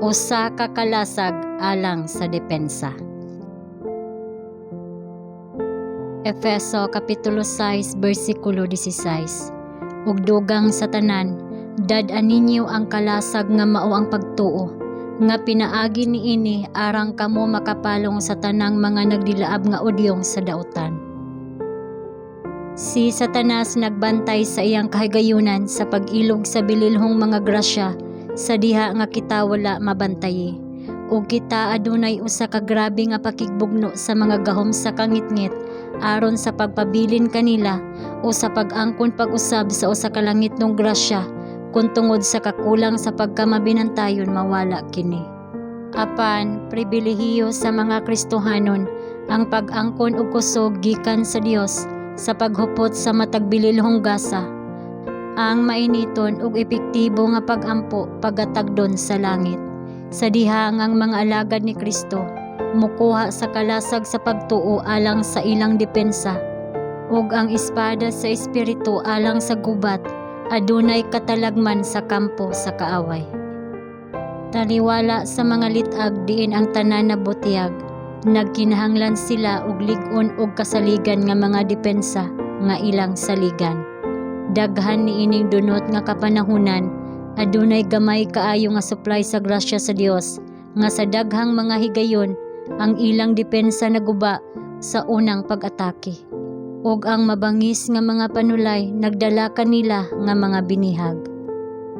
Usa ka kalasag alang sa depensa. Efeso kapitulo 6 bersikulo 16. Ug dugang sa tanan, dad-a ninyo ang kalasag nga mao ang pagtuo, nga pinaagi niini arang kamo makapalong sa tanang mga nagdilaab nga udyong sa dautan. Si Satanas nagbantay sa iyang kahigayunan sa pag-ilog sa bililhong mga grasya sa diha nga kita wala mabantayi. Ug kita adunay usa ka grabe nga pakigbugno sa mga gahom sa kangitngit aron sa pagpabilin kanila o sa pag-angkon pag-usab sa usa ka langitnong grasya kung tungod sa kakulang sa pagkamabinantayon mawala kini. Apan pribilehiyo sa mga Kristohanon ang pag-angkon og kusog gikan sa Dios sa paghupot sa matag bililhong gasa. Ang mainiton ug epektibo nga pag-ampo pagatagdon sa langit. Sa diha nga ang mga alagad ni Kristo mukuha sa kalasag sa pagtuo alang sa ilang depensa ug ang espada sa espiritu alang sa gubat adunay katalagman sa kampo sa kaaway. Taliwala sa mga lit-ag diin ang tanan nabutyag, nagkinahanglan sila og lig-on og kasaligan nga mga depensa nga ilang saligan. Daghan niining dunot nga kapanahunan, adunay gamay kaayo nga supply sa grasya sa Dios nga sa daghang mga higayon ang ilang depensa naguba sa unang pag-atake. Ug ang mabangis nga mga panulay nagdala kanila nga mga binihag.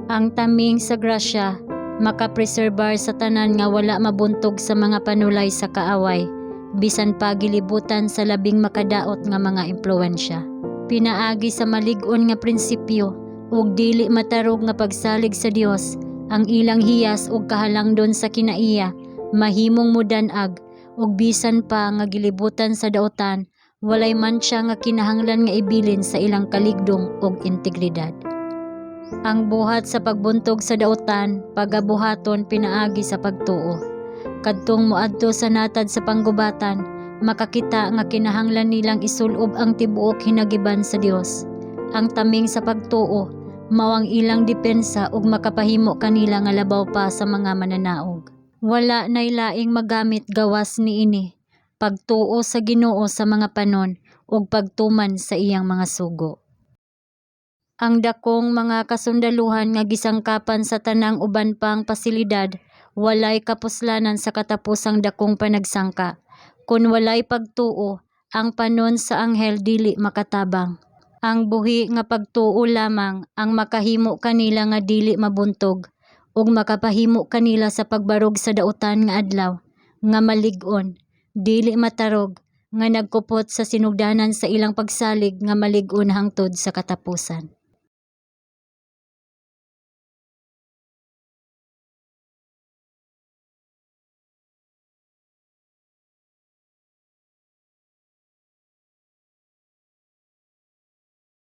Ang taming sa grasya makapreserbar sa tanan nga wala mabuntog sa mga panulay sa kaaway bisan pa gilibutan sa labing makadaot nga mga impluwensya. Pinaagi sa malig-on nga prinsipyo ug dili matarog nga pagsalig sa Dios, ang ilang hiyas ug kahalangdon sa kinaiya mahimong mudan-ag ug bisan pa nga gilibutan sa dautan, walay mantsa nga kinahanglan nga ibilin sa ilang kaligdong ug integridad. Ang buhat sa pagbuntog sa dautan pagabuhaton pinaagi sa pagtuo. Kadtong moadto sa natad sa panggubatan, makakita nga kinahanglan nilang isulob ang tibuok hinagiban sa Dios. Ang taming sa pagtuo mao ang ilang depensa ug makapahimo kanila nga labaw pa sa mga mananaog. Wala nay laing magamit gawas niini: pagtuo sa Ginoo sa mga panon ug pagtuman sa iyang mga sugo. Ang dakong mga kasundaluhan nga gisangkapan sa tanang uban pang pasilidad walay kapuslanan sa katapusang dakong panagsangka. Kon walay pagtuo, ang panon sa anghel dili makatabang. Ang buhi nga pagtuo lamang ang makahimo kanila nga dili mabuntog ug makapahimo kanila sa pagbarog sa dautan nga adlaw nga malig-on, dili matarog, nga nagkupot sa sinugdanan sa ilang pagsalig nga malig-on hangtod sa katapusan.